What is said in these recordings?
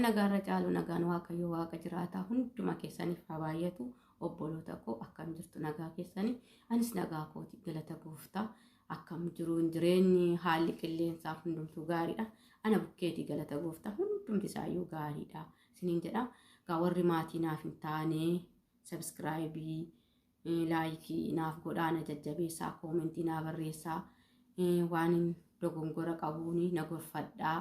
nagaarra caalu nagaan Waaqayyo Waaqa jiraataa hunduma keessaniif haa baay'atu. Obboloota koo, akkam jirtu? Nagaa keessanii? Anis nagaa kooti, galata gooftaa. Akkam jiruun jireenyi, haalli qilleensaa hundumtuu gaariidha? Ana bukkeetii, galata gooftaa, hundumti isaayyuu gaariidha isiniin jedha. Gaa warri maatii naaf hin taane subscribe, like naaf godhaa, na jajjabeessaa, comment naa barreessaa, waan dogongora qabuun na gorfadhaa,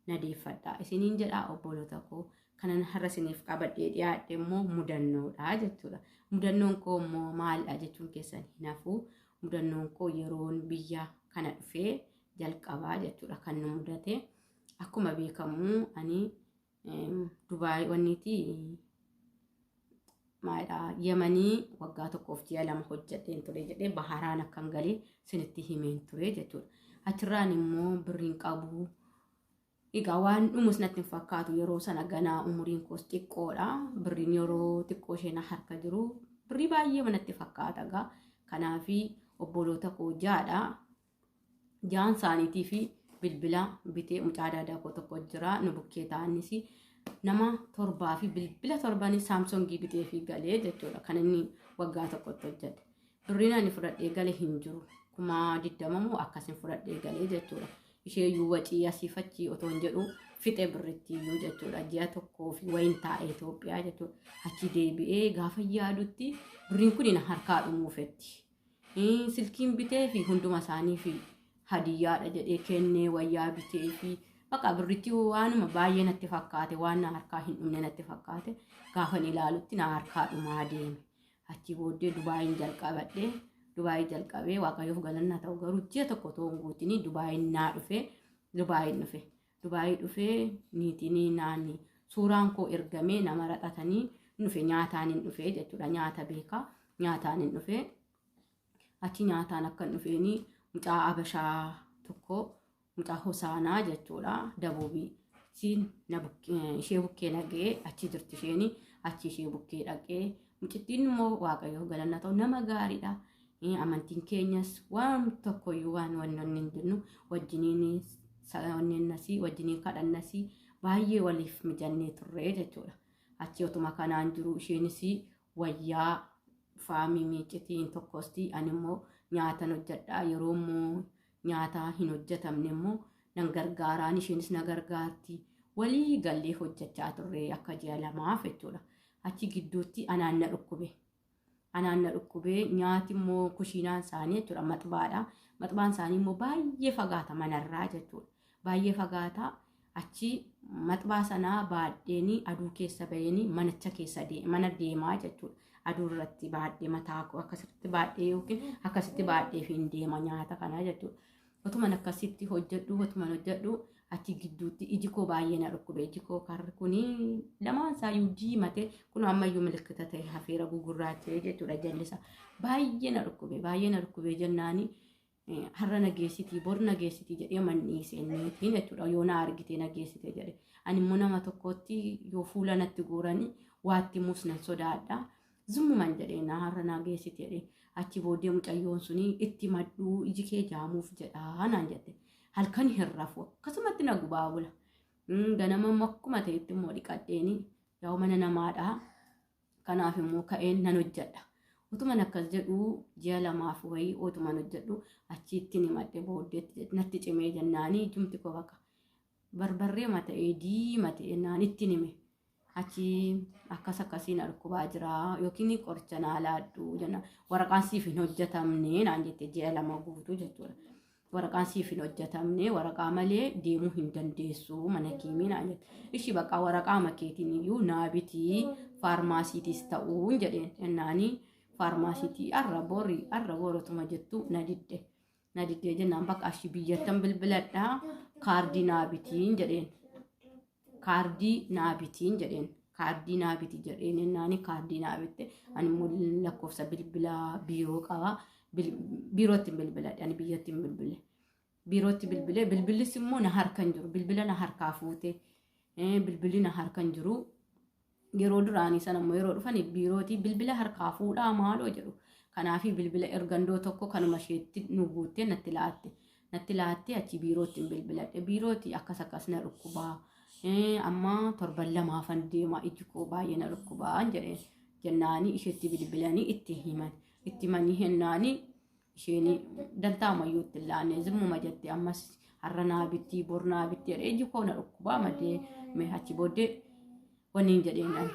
na deeffadhaa isiniin jedha. Obboloota koo, kanan har'a isiniif qabadhee dhiyaadhe immoo mudannoodha jechuudha. Mudannoon koo immoo maalidha jechuun keessan hin hafu. Mudannoon koo yeroon biyya kana dhufee jalqabaa jechuudha kan nu mudate. Akkuma beekamu ani Dubaay wanniiti maalidha, Yamanii waggaa 1 fi ji'a 2 hojjedheen ture jedhee Baharaan akkan galee isinitti himeen ture jechuudha. Achirraan immoo birriin qabu. Egaa waan dhumus natti hin fakkaatu. Yeroo sana ganaa umuriin koos xiqqoodha. Birriin yeroo xiqqoo isheen harka jiru birrii baay'ee natti fakkaata egaa. Kanaafi obboloota koo jaadha. Jaan isaaniitii fi bilbila bitee, mucaa daadaa koo tokko jira nu bukkee ta'anis, nama torbaa fi bilbila torbanii Samsung bitee fi galee jechuudha. Kan inni waggaa tokkotti hojjete. Birriin ani fudhadhee gale hin jiru. 20,000 moo akkasin fudhadhee galee jechuudha. Ishee iyyuu wacii asiif achii otoo hin jedhu fixe birritti iyyuu jechuudha. Ji'a tokkoo fi wayin taa'ee Itoophiyaa jechuudha. Achi deebi'ee gaafa yaadutti birriin kun na harkaa dhumuufetti. Silkiin bitee fi hunduma isaanii fi hadiyyaadha jedhee kennee, wayyaa bitee fi bakka birritti waanuma baay'ee natti fakkaate, waan na harkaa hin dhumne natti fakkaate, gaafan ilaalutti na harkaa dhumaa deeme. Achi booddee Dubaayin jalqabadhee, Dubaayii jalqabee, Waaqayyoof galannaa ta'u, garuu ji'a tokko otoo hin guutinii Dubaayin naa dhufe. Dubaayin dhufe. Dubaayii dhufee niitiin naanni suuraan koo ergamee nama raxatanii dhufe, nyaataan hin dhufe jechuudha. Nyaata beekaa, nyaataan hin dhufe. Achi nyaataan akka hin dhufeeni mucaa Abashaa tokko, mucaa Hosaanaa jechuudha, Dabuubii. Siin ishee bukkee nagee achi jirti isheeni, achi ishee bukkee dhaqee, mucittiin immoo Waaqayyoof galanna ta'u nama gaariidha. Amantiin keenyas waan tokkoyyuu waan wanni hin jennu, wajjiniin wanneenasii wajjiniin kadhannasii, baay'ee waliif mijannee turre jechuudha. Achi otuma kanaan jiru isheenis wayyaa faamii miicitiin tokkosti, ani immoo nyaatan hojjedha. Yeroo immoo nyaata hin hojjetamne immoo nan gargaaraan, isheenis na gargaarti. Walii gallee hojjechaa turre akka ji'a 2f jechuudha. Achi gidduutti anaan na dhukkube. Anaan na dhukkubee, nyaati immoo kushiinaan isaanii jechuudha maxbaadha. Maxbaan isaanii immoo baay'ee fagaata manarraa jechuudha. Baay'ee fagaata. Achi maxbaa sanaa baadheenii aduu keessa baheenii manicha keessa mana deemaa jechuudha. Aduu irratti baadhee, mataa koo akkasitti baadhee yookiin akkasitti baadhee fi hin deema nyaata kana jechuudha. Otuman akkasitti hojjedhu, otuman hojjedhu, achi gidduutti iji koo baay'ee na dhukkube. Iji koo karri kuni lamaan isaayyuu diimate, kun ammayyuu milikkita ta'e hafeera, gugurraachee jechuudha jallisa. Baay'ee na dhukkube, baay'ee na dhukkube jennaani har'a na geessitii, bor na geessitii jedhee manni seenneetiin jechuudha. Yoo na argite na geessite jedhe. Ani immoo nama tokkotti yoo fuula natti guuranii waatti muus nan sodaadha. Zummuman jedhee na har'a na geessite jedhee. Achi booddee mucayyoon suni itti madhuu, iji kee jaamuuf jedhaa naan jette. Halkan hin rafu, akkasumatti na gubaa bula. Ganama immoo akkuma ta'etti immoo dhiqadheeni yaa'u mana namaadha. Kanaaf immoo ka'een nan hojjedha. Utuman akkas jedhu ji'a 2f wayii otuman hojjedhu, achitti himadhe, booddeetti natti cimee jennaanii ijumti koo bakka barbarree mata'ee diimate jennaan itti hime. Achi akkas akkasiin dhukkubaa jira yookiin qoricha naa laadhu jenna, waraqaan siif hin hojjetamne naan jette, ji'a 2 guutuu jechuudha. Waraqaan siif hin hojjetamne, waraqaa malee deemuu hin dandeessu mana kiimii naan jette. Ishii bakka waraqaa makeetiin iyyuu naa bitii, faarmaasiitis ta'uu jedheen jennaanii, faarmaasiitii arra boori arra boorotuma jettu na didde. Na diddee jennaan bakka ashi biyyattan bilbiladhaa, kaardii naa bitiin jedheen. Kaardii naa bitiin jedheen. Kaardii naa biti jedheen jennaani kaardii naa bitte. Ani immoo lakkoofsa bilbilaa biiroo qaba. Biirootti hin bilbiladhe, ani biyyatti hin bilbile. Biirootti bilbilee, bilbillis immoo na harka hin jiru. Bilbila na harkaa fuute. Bilbilli na harka hin jiru. Yeroo duraanii sana immoo yeroo dhufan biirootii bilbila harkaa fuudhaa maaloo jedhu. Kanaaf bilbila ergandoo tokko kanuma isheetti nu guuttee natti laatte. Natti laattee achi biirootti hin bilbiladhe. Biirootii akkas akkas na dhukkubaa. Amma torban lamaafan deema, iji koo baay'ee na dhukkubaan jedheen. Jennaanii isheetti bilbilanii itti himan. Itti himanii hennaanii isheen dantaa ammayyuu itti hin laanne, zimmuma jette. Ammas har'a naa bittii, bor naa bittii jedhee, iji koo na dhukkubaa madee. Achi booddee wanni hin jedheen,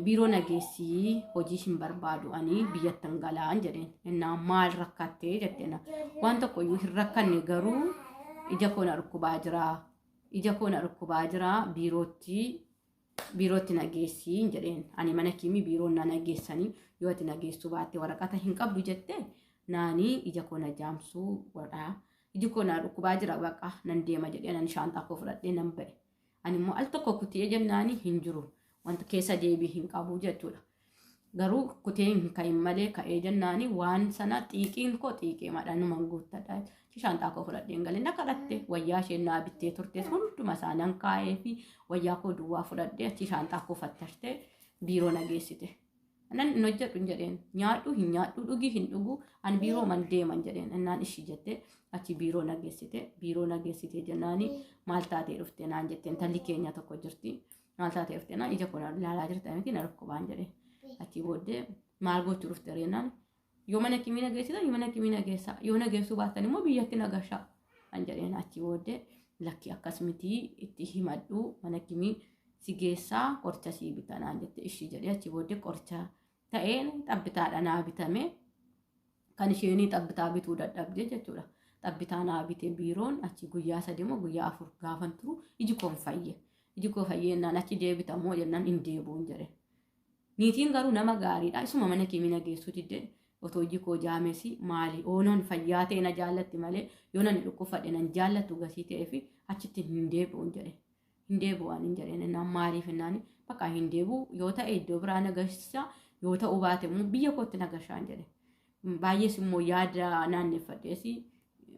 biiroo nageessii, hojii hin barbaadu, ani biyyatti hin galaan jedheen. Innaan maal rakkattee jetteen. Waan tokko iyyuu hin rakkanne, garuu ija koo na dhukkubaa jira. Ija koo na dhukkubaa jira, biirootti nageessii jedheen. Ani mana kiimii biiroon na nageessanii, yoo ati nageessuu baatte waraqata hin qabdu jette naanii ija koo na jaamsuu godhaa. Iji koo na dhukkubaa jira, baqa nan deema jedhee nan shaanxaa koo fudhadhee nan ba'e. Ani immoo al tokko kutee jennaanii hin jiru. Wanta keessa deebii hin qabu jechuudha. Garuu kutee hin ka'in malee ka'ee jennaanii waan sana xiiqiin koo xiiqee madhanuman guuttadha. Shaanxaa koo fudhadhee hin galee, na kadhatte. Wayyaa isheen naa bittee turte hunduma isaa nan kaa'ee fi wayyaa koo duwwaa fudhadhee achi shaanxaa koo fattashtee biiroo na geessite. Nan hin hojjedhu hin jedheen, nyaadhu hin nyaadhu, dhugi hin dhugu, ani biiroo man deeman jedheen. Innaan ishii jette, achi biiroo na geessite. Biiroo na geessite jennaani maal taatee dhufte naan jetteen. Intalli keenya tokko jirti. Maal taatee dhufte naan, ija koo ilaalaa jirta miti, na dhukkubaan jedheen. Achi booddee maal gochuu dhufte reenaan, yoo mana kimii na geessitan mana kimii na geessaa, yoo na geessuu baattan immoo biyyatti na gashaa kan jedheen. Achi booddee lakki akkas mitii, itti himadhu, mana kimii si geessaa, qoricha sii bita naan jette. Ishii jedhee, achi booddee qoricha ta'een xabbitaadha naa bitame. Kan isheenii xabbitaa bituu dadhabde jechuudha. Xabbitaa naa bite biiroon. Achi guyyaa 3 moo guyyaa 4 gaafan turu iji koon fayye. Iji koo fayyennaan achi deebitamoo jennaan hin deebi'uun jedhe. Niitiin garuu nama gaariidha. Isuma mana kimii na geessuu didde. Otoo iji koo jaamesi maali, oonoon fayyaa ta'e na jaallatti malee yoo nani dhukkubfadhe nan jaallattu gasii ta'ee fi achitti hin deebi'uun jedhe. Hin deebi'u hin jedheen. Innaan maaliif innaan, bakka hin deebi'u yoo ta'e iddoo biraa na gashaa, yoo ta'uu baate immoo biyya kootti na gashaan jedhe. Baay'ees immoo yaada naanneffadhees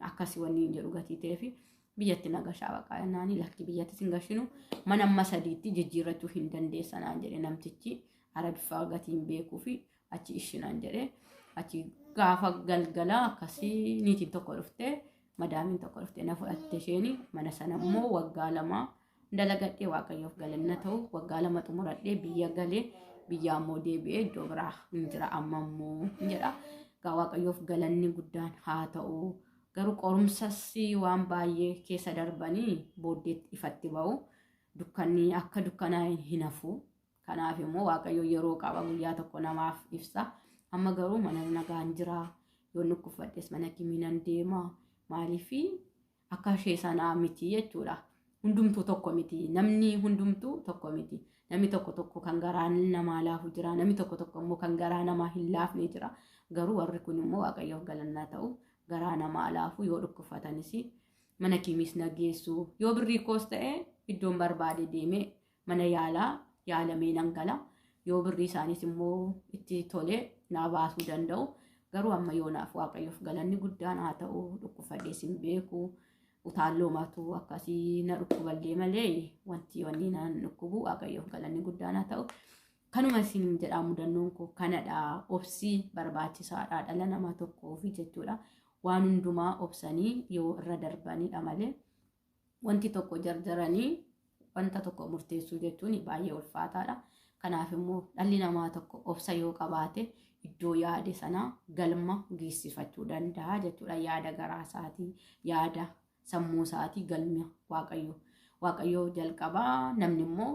akkasii wanni hin jedhu gatii ta'ee fi biyyatti na gashaa baqa jennaani, lakki biyyatti sin gashinu, mana amma sadiitti jijjiirrachuu hin dandeessanaan jedhe namtichi Arabiffaa gatiin beekuu fi achi ishinaan jedhe. Achi gaafa galgala akkasii niitiin tokko dhuftee, madaamiin tokko dhuftee na fudhatte isheeni. Mana sana immoo waggaa 2 dalagadhee, Waaqayyoof galanna ta'u, waggaa 2 xumuradhee biyya galee, biyya ammoo deebi'ee iddoo biraa hin jira amma immoo jedha. Gaa Waaqayyoof galanni guddaan haa ta'u. Garuu qorumsas waan baay'ee keessa darbanii booddeetti ifatti ba'u. Dukkanni akka dukkanaa hin hafu. Kanaaf immoo Waaqayyo yeroo qaba, guyyaa tokko namaaf ibsa. Amma garuu mana nagaan jira. Yoo dhukkubfadhes mana kimii nan deema. Maaliif akka ishee sanaa miti jechuudha. Hundumtuu tokko miti. Namni hundumtuu tokko miti. Namni tokko tokko kan garaan namaa laafu jira. Namni tokko tokko immoo kan garaa namaa hin laafne jira. Garuu warri kun immoo Waaqayyoof galannaa ta'u, garaa namaa laafu. Yoo dhukkubfatanis mana kimiis na geessu. Yoo birrii koos ta'e iddoon barbaade deemee mana yaalaa yaalamee nan gala. Yoo birrii isaanis immoo itti tole naa baasuu danda'u. Garuu amma yoonaaf Waaqayyoof galanni guddaan haa ta'u, dhukkubfadhees hin beeku. Utaalloo matu akkasii na dhukkuballee malee wanti wanni naan dhukkubu, Waaqayyoof galanni guddaan haa ta'u. Kanuma isin jedhaa, mudannoon koo kanadha. Obsi barbaachisaadha dhala namaa tokkoofi jechuudha. Waan hundumaa obsanii yoo irra darbanidha malee wanti tokko jarjaranii wanta tokko murteessuu jechuun baay'ee ulfaataadha. Kanaaf immoo dhalli namaa tokko obsa yoo qabaate iddoo yaade sana galma geessifachuu danda'a jechuudha. Yaada garaa isaatii, yaada sammuu isaatii galma Waaqayyo. Waaqayyo jalqabaa, namni immoo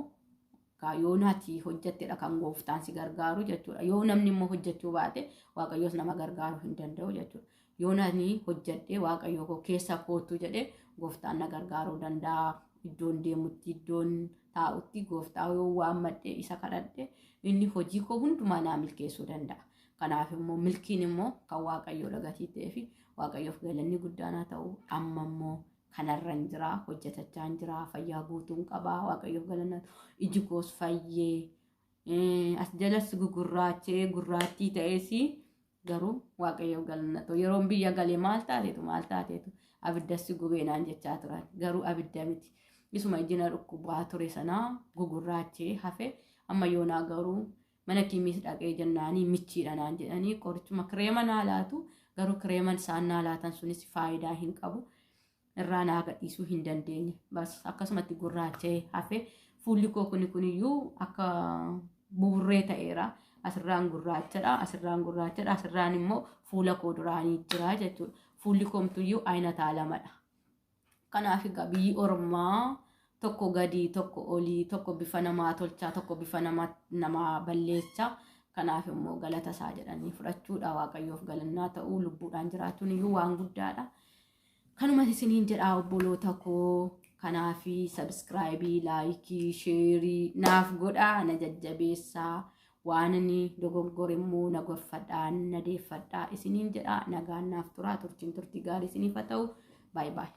yoo naati hojjettedha kan gooftaan si gargaaru jechuudha. Yoo namni immoo hojjechuu baate Waaqayyoos nama gargaaruu hin danda'u jechuudha. Yoo nani hojjedhee Waaqayyo koo keessa kootu jedhee, gooftaan na gargaaruu danda'a. Iddoon deemutti, iddoon taa'utti gooftaa yoo waammadhe, isa kadhadhe, inni hojii koo hundumaa naa milkeessuu danda'a. Kanaaf immoo milkiin immoo kan Waaqayyoodha gatii ta'ee fi Waaqayyoof galanni guddaan haa ta'u. Amma immoo kanarra hin jira, hojjetachaa hin jira, fayyaa guutuun qabaa, Waaqayyoof galanna, iji koos fayyee, as jalas gugurraachee gurraattii ta'ees garuu Waaqayyoof galanna ta'u. Yeroon biyya galee maal taateetu, maal taateetu, abiddassi gubee naan jechaa turan, garuu abidda miti. Isuma iji na dhukkubaa ture sanaa gugurraachee hafe. Amma yoonaa garuu mana kimiis dhaqee jennaanii michiidha naan jedhanii qorichuma kireema naa laatu, garuu kireeman isaan naa laatan sunis faayidaa hin qabu. Irraa naa gadhiisuu hin dandeenye. Bas akkasumatti gurraacha'ee hafe. Fuulli koo kuni kuniyyuu akka buburree ta'eera. Asirraan gurraachadha, asirraan gurraachadha, asirraan immoo fuula koo duraanii jira jechuudha. Fuulli koomtuyyuu ayinataa lamadha. Kanaaf egaa biyyi ormaa tokko gadii, tokko olii, tokko bifa namaa tolchaa, tokko bifa namaa balleessaa. Kanaaf immoo galata isaa jedhanii fudhachuudha. Waaqayyoof galannaa ta'uu, lubbuudhaan jiraachuun iyyuu waan guddaadha. Kanuma isiniin jedhaa obboloota koo. Kanaafi subscribe, like, share naaf godhaa, na jajjabeessaa. Waan inni dogoggore immoo na gorfadhaa, na deeffadhaa isiniin jedhaa. Nagaan naaf turaa. Turtiin turtii gaarii isiniif haa ta'u. Baay'ee baay'ee.